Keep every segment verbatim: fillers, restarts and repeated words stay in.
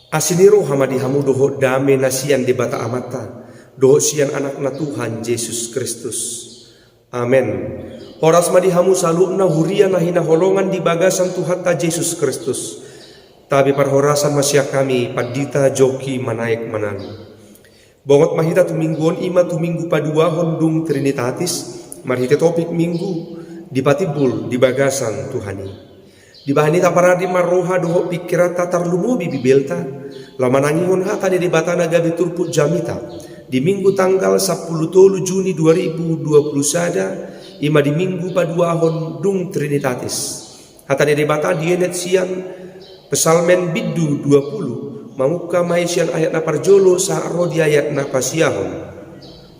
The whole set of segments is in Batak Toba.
Asi ni roha ma di hamu dohot dame na sian Debata Amanta, dohot sian Anakna Tuhan Jesus Kristus. Amen. Horas ma di hamu saluhutna huria na hinaholongan di bagasan Tuhanta Jesus Kristus. Tabi parhorasan ma sian hami pandita Joki Manaek Manalui. Bongot ma hita tu minggu on, i ma tu minggu paduahon dung Trinitatis, marhite topik minggu, dipatimbul di bagasan Tuhan i. Dibahen hita parade ma roha dohot pingkiranta tarlumobi Bibelta, laho manangihon hata ni Debata na gabe turpuk jamita, di minggu tanggal sampulu tolu Juni dua ribu dua pulu sada, i ma di minggu paduahon dung Trinitatis. Hata ni Debata dienet sian Psalmen bindu dua pulu, mamungka ma i sian ayat na parjolo sahat ro di ayat na pasiahon.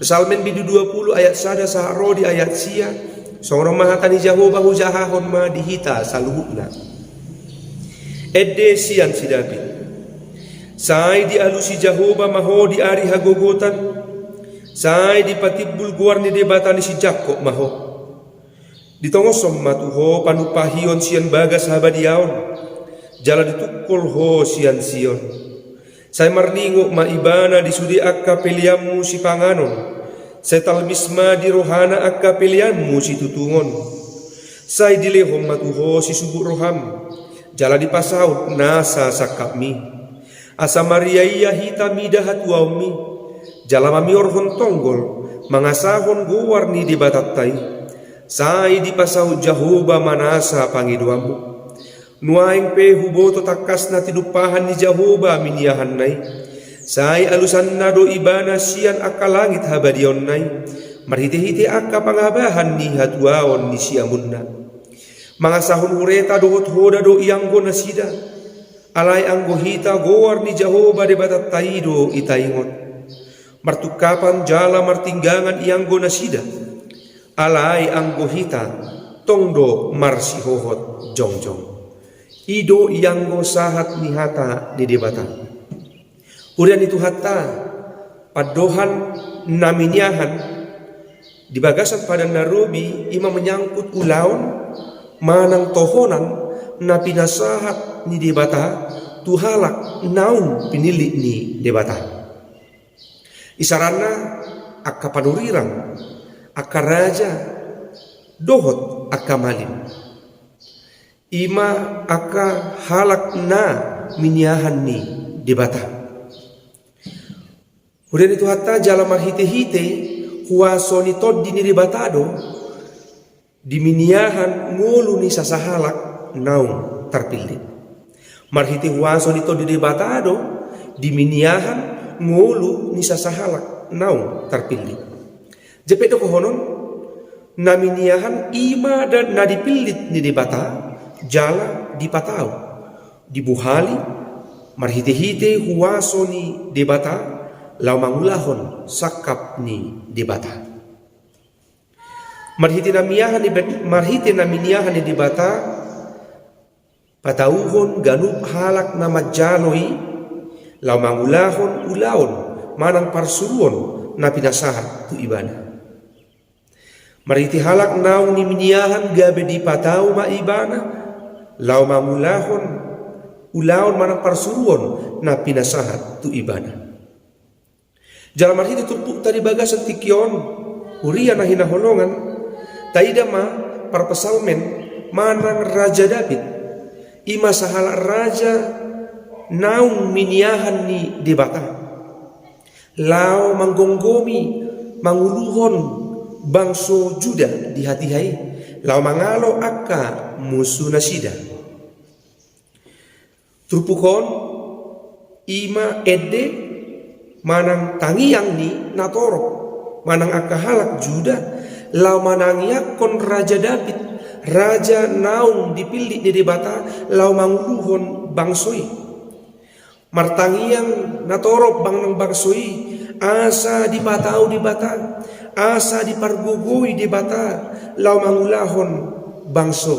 Psalmen bindu dua pulu ayat sada sahat ro di ayat sia, songon on ma hata ni Jahowa, hujahahon ma di hita saluhutna. Ende sian si Daud. Sai dialusi Jahowa ma ho di ari hagogotan, sai dipatimbul goar ni Debata ni si Jakob ma ho. Ditongoshon ma tu ho panumpahion sian bagas habadiaon, jala ditungkol ho sian Sion. Sai marningot ma Ibana di sude angka peleanmu sipanganon, sai talmis ma di rohana angka peleanmu situtungon. Sai dilehon ma tu ho sisubut roham, jala dipasaut nasa sangkapmi. Asa mariaia hita mida hatuaonmi, jala mamiorhon tonggol, mangasahon goar ni Debatanta i. Sai dipasaut Jahowa ma nasa pangidoanmu. Nuaeng pe huboto tangkasna tinumpahan ni Jahowa miniahanna i. Sai alusanna do Ibana sian angka langit habadiaonna i, marhitehite angka pangabahan ni hatuaon ni siamunna. Mangasahon hureta dohot hoda do ianggo nasida. Alai anggo hita goar ni Jahowa Debatanta i do itaingot. Martungkapan jala martinggangan ianggo nasida. Alai anggo hita tong do marsihohot jongjong. I do ianggo sahat ni hata ni Debata. Huria ni Tuhanta, pandohan na miniahan di bagasan Padan na Robi i ma menyangkut ulaon manang tohonan na pinasahat ni Debata tu halak naung pinillit ni Debata. Isaranna angka panurirang, angka raja, dohot angka malim. I ma angka halak na miniahan ni Debata. Huria ni Tuhanta, jala marhitehite huaso ni Tondi ni Debata do di miniahan ngolu ni sasahalak naung tarpillit. Marhite huaso ni Tondi ni Debata do di miniahan ngolu ni sasahalak naung tarpillit. Jempek do hohonon, na miniahan i ma da na dipillit ni Debata, jala dipatau, dibuhali, marhitehite huaso ni Debata, laho mangulahon sangkap ni Debata. Marhite na miahan ni ben-, marhite na miniahan ni Debata, patauhon ganup halak na manjalo i, laho mangulahon ulaon manang parsuruon na pinasahat tu ibana. Marhite halak naung niminiahan gabe dipatau ma ibana, laho mangulahon ulaon manang parsuruon na pinasahat tu ibana. Jala marhite turpukta di bagasan tingki on, huria na hinaholongan, taida ma parpsalmen manang Raja Daud, i ma sahalak raja naung miniahan ni Debata, laho manggomgomi manguluhon bangso Juda di hatiha i, laho mangalo angka musu nasida. Turpuk on i ma ende manang tangiang ni natorop manang angka halak Juda, laho manangiangkon Raja Daud, raja naung dipillit ni Debata, laho manguluhon bangso i. Martangiang natorop manang bangso i, asa dipatau Debata, asa dipargogoi Debata, laho mangulahon bangso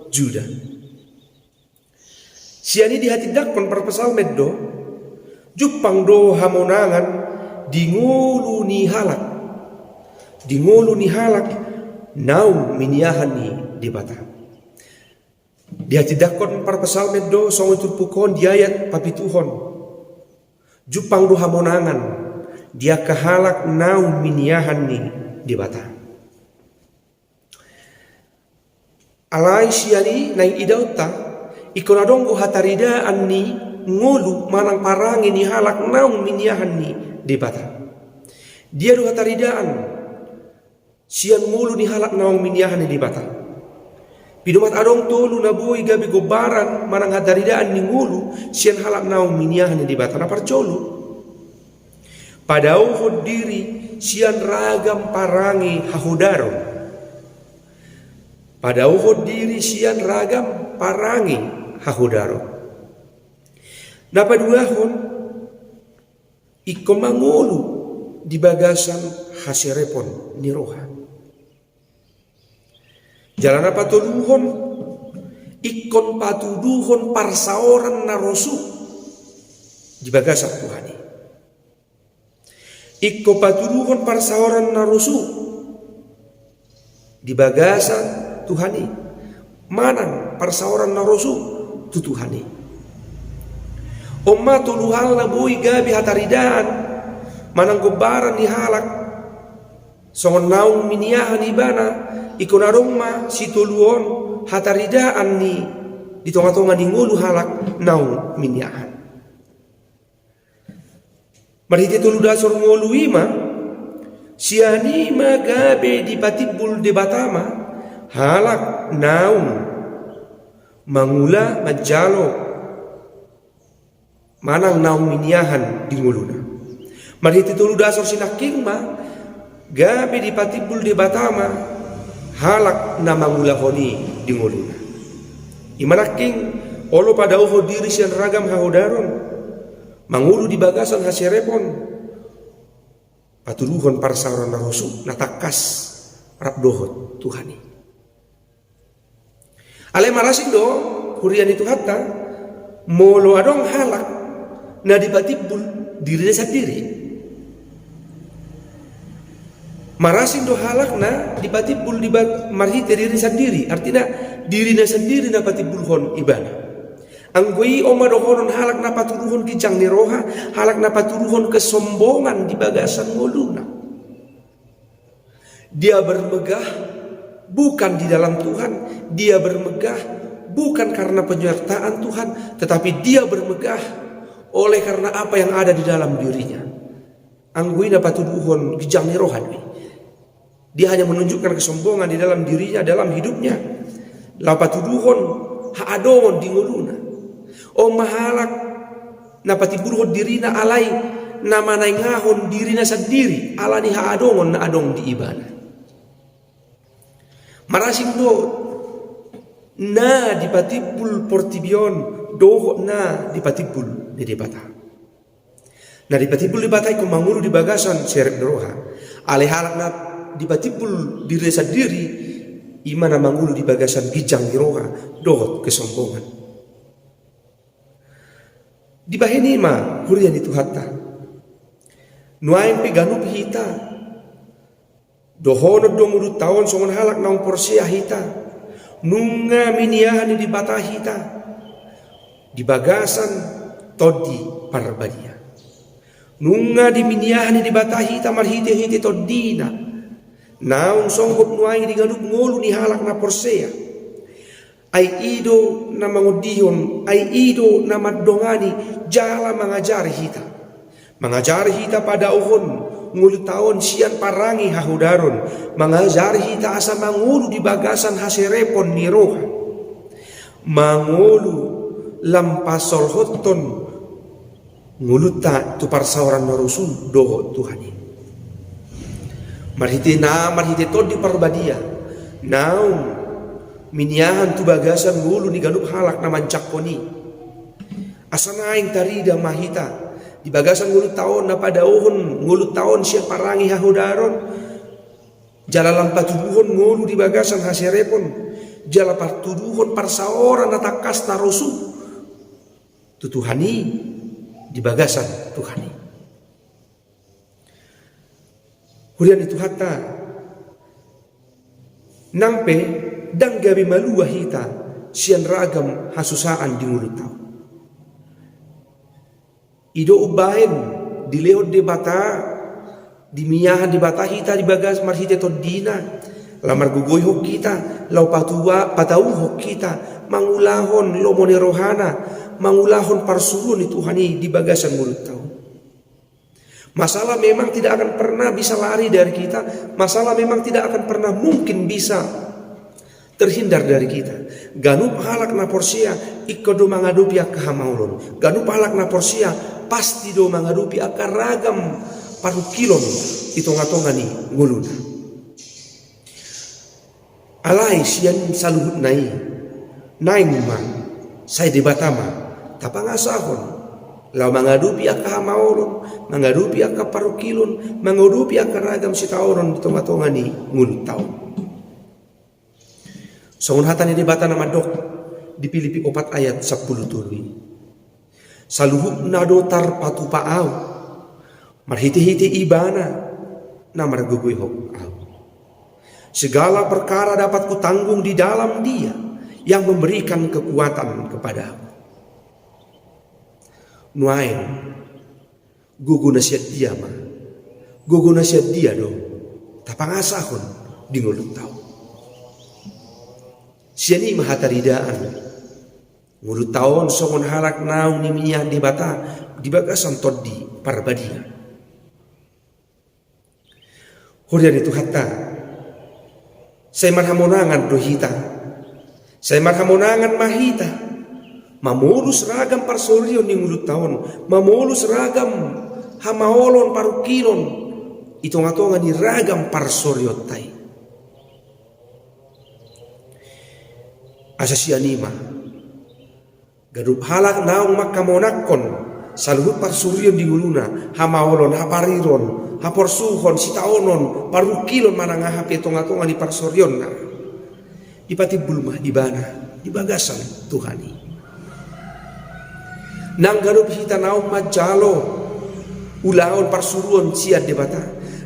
Juda. Sian i dihatindangkon parpsalmen do, jumpang do hamonangan di ngolu ni halak, di ngolu ni halak naung miniahan ni Debata. Dihatindangkon parpsalmen do songon turpuk on di ayat papituhon. Jumpang do hamonangan di angka halak naung miniahan ni Debata. Alai sian i naeng idaonta, ingkon adong do hataridaan ni ngolu manang parange ni halak naung miniahan ni Debata. Dia do hataridaan sian ngolu ni halak naung miniahan ni Debata? Pinomparade adong tolu na boi gabe gombaran manang hataridaan ni ngolu sian halak naung miniahan ni Debata. Na parjolo, padaohon diri sian ragam parange hahodaron. Padaohon diri sian ragam parange hahodaron. Na paduahon, ingkon mangolu di bagasan haserepon ni roha. Jala na patoluhon, ingkon patuduhon parsaoran na rosu di bagasan Tuhan i. Ingkon patuduhon parsaoran na rosu di bagasan Tuhan i, manang parsaoran na rosu tu Tuhan i. On ma tolu hal na boi gabe hataridaan manang gombaran ni halak songon naung miniahan ibana. Ingkon adong ma sitolu on hataridaan ni di tongatonga ni ngolu halak naung miniahan. Marhite tolu dasor ngolu i ma, sian i ma gabe dipatimbul Debata ma halak naung mangula manjalo manang naung miniahan di ngoluna. Marhite tolu dasor sinangkin ma gabe dipatimbul Debata ma halak na mangulahon i di ngoluna. I ma nangkin, olo padaohon diri sian ragam hahodaron, mangolu di bagasan haserepon, patuduhon parsaoran na rosu na tangkas rap dohot Tuhan i. Alai marasing do, huria ni Tuhanta, molo adong halak na dipatimbul dirina sandiri. Marasing do halak na dipatimbul di ba-, marhite diri sandiri, artina dirina sandiri na patimbulhon ibana. Anggo i on ma dohonon halak na patuduhon ginjang ni roha, halak na patuduhon kesombongan di bagasan ngoluna. Dia bermegah bukan di dalam Tuhan, dia bermegah bukan karena penyertaan Tuhan, tetapi dia bermegah oleh karena apa yang ada di dalam dirinya. Anggo i na patuduhon ginjang ni roha do i. Dia hanya menunjukkan kesombongan di dalam dirinya, dalam hidupnya. Laho patuduhon haadongon di ngoluna. On ma halak na patimbulhon dirina alai na manaingahon dirina sandiri ala ni haadongon na adong di ibana. Marasing do na dipatimbul portibi on dohot na dipatimbul ni Debata. Na dipatimbul Debata ingkon mangolu di bagasan serep ni roha. Alai halak na dipatimbul dirina sandiri, i ma na mangolu di bagasan ginjang ni roha dohot kesombongan. Dibahen i ma, huria ni Tuhanta, nuaeng pe ganup hita dohonon do ngolunta on songon halak naung porsea hita, nunga miniahan ni Debata hita di bagasan Tondi Parbadia. Nunga diminiahan ni Debata hita marhitehite Tondina. Naung songgop nuaeng di ganup ngolu ni halak na porsea. Ai i do na mangondihon, ai i do na mandongani jala mangajari hita. Mangajari hita padaohon ngolunta on sian parange hahodaron, mangajari hita asa mangolu di bagasan haserepon ni roha. Mangolu lam pasolhothon ngolunta tu parsaoran na rosu dohot Tuhan i. Marhite na, marhite Tondi Parbadia naung miniahan tu bagasan ngolu ni ganup halak na manjangkon i. Asa naeng tarida ma hita di bagasan ngolunta on na padaohon ngolunta on sian parange hahodaron, jala lam patuduhon ngolu di bagasan haserepon, jala patuduhon parsaoran na tangkas na rosu tu Tuhan i di bagasan Tuhan i. Huria ni Tuhanta, nang pe ndang gabe malua hita sian ragam hasusaan di ngolunta on. I do umbahen dilehon Debata, dimiahan Debata hita di bagas marhite TondiNa, laho margogoihon hita, laho patua-, patauhon hita, mangulahon lomo ni rohaNa, mangulahon parsuruon ni Tuhan i di bagasan ngolunta on. Masalah memang tidak akan pernah bisa lari dari kita, masalah memang tidak akan pernah mungkin bisa terhindar dari kita. Ganup halak na porsea ingkon do mangadopi angka hamaolon. Ganup halak na porsea pasti do mangadopi angka ragam parungkilon di tonga-tonga ni ngoluna. Alai sian saluhutna i, naeng ma, sai Debata ma tapangasahon, laho mangadopi angka hamaolon, mangadopi angka parungkilon, mangadopi angka ragam sitaonon di tonga-tonga ni ngolunta on. Songon hata ni Debata na mandok di Pilipi opat ayat sampulu tolu i. Saluhutna do tarpatupa ahu, marhite-hite Ibana na margogoihon ahu. Segala perkara dapat kutanggung di dalam Dia yang memberikan kekuatan kepadaku. Nuaeng, gogo na sian dia ma? Gogo na sian dia do tapangasahon di ngolunta on? Sian i ma hataridaan. Ngolunta on songon halak naung nimiahan Debata di bagasan Tondi Parbadia. Huria ni Tuhanta, sai marhamonangan do hita. Sai marhamonangan ma hita mamolus ragam parsorion ni ngolunta on, mamolus ragam hamaolon parungkilon di tonga-tonga ni ragam parsorionta i. Asa sian i ma, ganup halak naung manghamonanghon saluhut parsorion di ngoluna, hamaolon, hapariron, haporsuhon, sitaonon, parungkilon manang aha pe tonga-tonga ni parsorionna, dipatimbul ma ibana di bagasan Tuhan i. Nang ganup hita naung manjalo ulaon parsuruon sian Debata,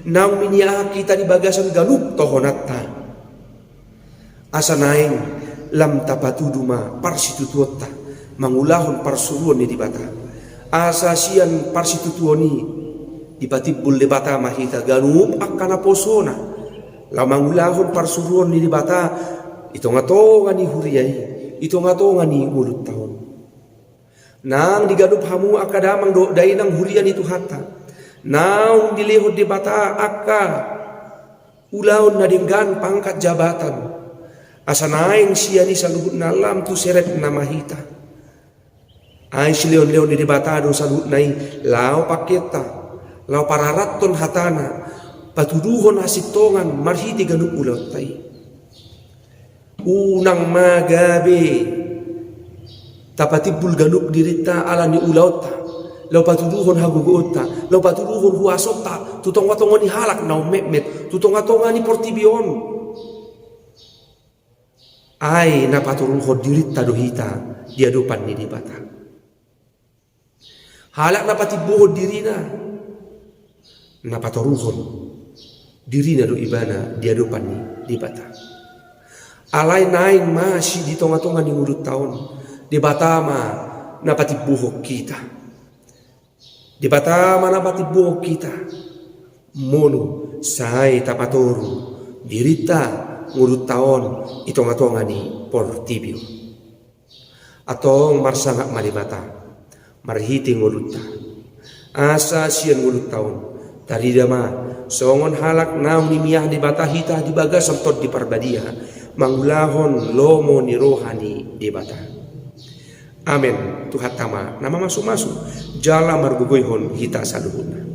naung miniahan hita di bagasan ganup tohonanta, asa naeng lam tapatudu ma parsitutuonta mangulahon parsuruon ni Debata. Asa sian parsitutuon i dipatimbul Debata ma hita ganup angka naposona, laho mangulahon parsuruon ni Debata di tonga-tonga ni huria i, di tonga-tonga ni ngolunta on. Nang di ganup hamu angka damang dohot dainang huria ni Tuhanta, naung dilehon Debata angka ulaon na denggan, pangkat, jabatan, asa naeng sian i saluhutna lam tu serepna ma hita. Ai silehon-lehon ni Debata do saluhutna i, laho pangkeonta, laho pararathon hatana, patuduhon hasintongan marhite ganup ulaonta i. Unang ma gabe tapatimbul ganup dirinta ala ni ulaonta, laho patuduhon hagogoonta, laho patuduhon huasonta tu tonga-tonga ni halak na ummetmet, tu tonga-tonga ni portibi on. Ai na patoruhon dirinta do hita di adopan ni Debata. Halak na patimbohon dirina, na patoruhon dirina do ibana di adopan ni Debata. Alai naeng ma si di tonga-tonga ni ngolunta on, Debata ma na patimbohon hita. Debata ma na patimbohon hita. Molo sai tapatoru dirinta, ngolunta on di tonga-tonga ni portibi on. Antong marsangap ma Debata marhite ngolunta. Asa sian ngolunta on tarida ma songon halak naung nimiahan Debata hita di bagasan Tondi Parbadia, mangulahon lomo ni roha ni Debata. Amen. Tuhanta ma na mamasu-masu jala margogoihon hita saluhutna.